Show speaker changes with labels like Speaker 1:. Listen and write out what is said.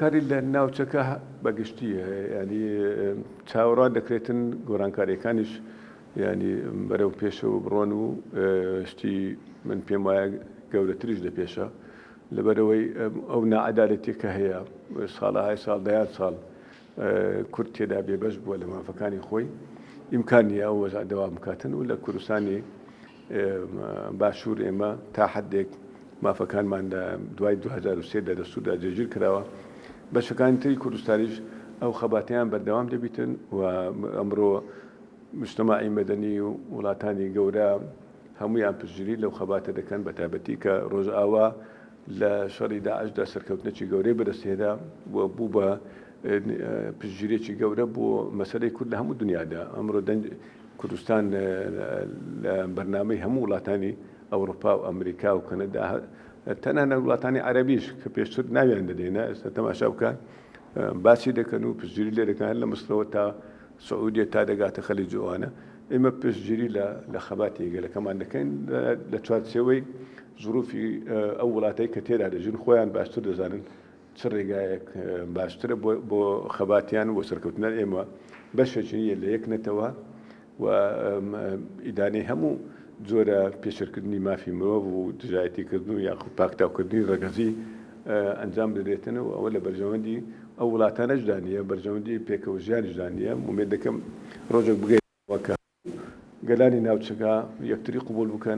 Speaker 1: گۆڕانکاری لە ناوچەکە بە گشتی یانی چاوەڕوان دەکرێتن گۆڕانکاریەکانیش یانی بەرەو پێشەوە بڕۆن و شتی من پێم وایە گەورەتریش لە پێشە لەبەرەوەی ئەو ناعەدالەتیە کە هەیە ساڵەهای ساڵ دەیان ساڵ کورد تێدا بێبەش بووە لە مافەکانی خۆی ئیمکان نییە ئەو وەزع دەوام بکاتن و لە کوردستانی باشوور ئێمە تا حدێک مافەکانمان لە دوای 2023 لە دەستوردا جێگیر کراوە بەشەکانی تری کوردستانیش ئەو خەباتیان بەردەوام دەبیتن و ئەمڕۆ مجتەماعی مەدەنی و وڵاتانی گەورە هەمویان پشتگیری لەو خەباتە دەکەن بە تایبەتی کە ڕۆژئاوا لە شەڕی داعشدا سەرکەوتنێکی گەورەی بەدەستهێنا و بوو بە پشتگیریەکی گەورە بۆ مەسەلەی کورد لە هەموو دنیادا. ئەمڕۆ دەنگ کوردستان لە بەرنامەی هەموو وڵاتانی ئەوڕوپا و ئەمریکا و کەنەدا تەنانەت وڵاتانی عەرەبیش کە پێشتر ناویان دەدێنا ئێستا تەماشا بکە باسی دەکەن و پشتگیری لێ دەکەن لە مسرەوە تا سعودیە تا دەگاتە خەلیج و ئەوانە ئێمە پشتگیری لە لە خەباتی گەلەکەمان دەکەین لە چوارچێوەی زروفی ئەو وڵاتەی کە تێدا دەژین خۆیان باشتر دەزانن چ ڕێگایەک باشترە بۆ خەباتیان و سەرکەوتنیان ئێمە بەشێکی نییە لە یەک نەتەوە و ئیدانەی هەموو جۆرە پێشێلکردنی مافی مرۆڤ و دژایەتیکردن و یاخود پاکتاوکردنی ڕەگەزی ئەنجام بدرێتن و ئەوە لە بەرژەوەندی ئەو وڵاتانەشدا نییە بەرژەوەندی پێکەوە ژیانیشدا نییە ئومێد دەکەم ڕۆژێک بگەینەوە کە گەلانی ناوچەکە یەکتری قبوڵ بکەن.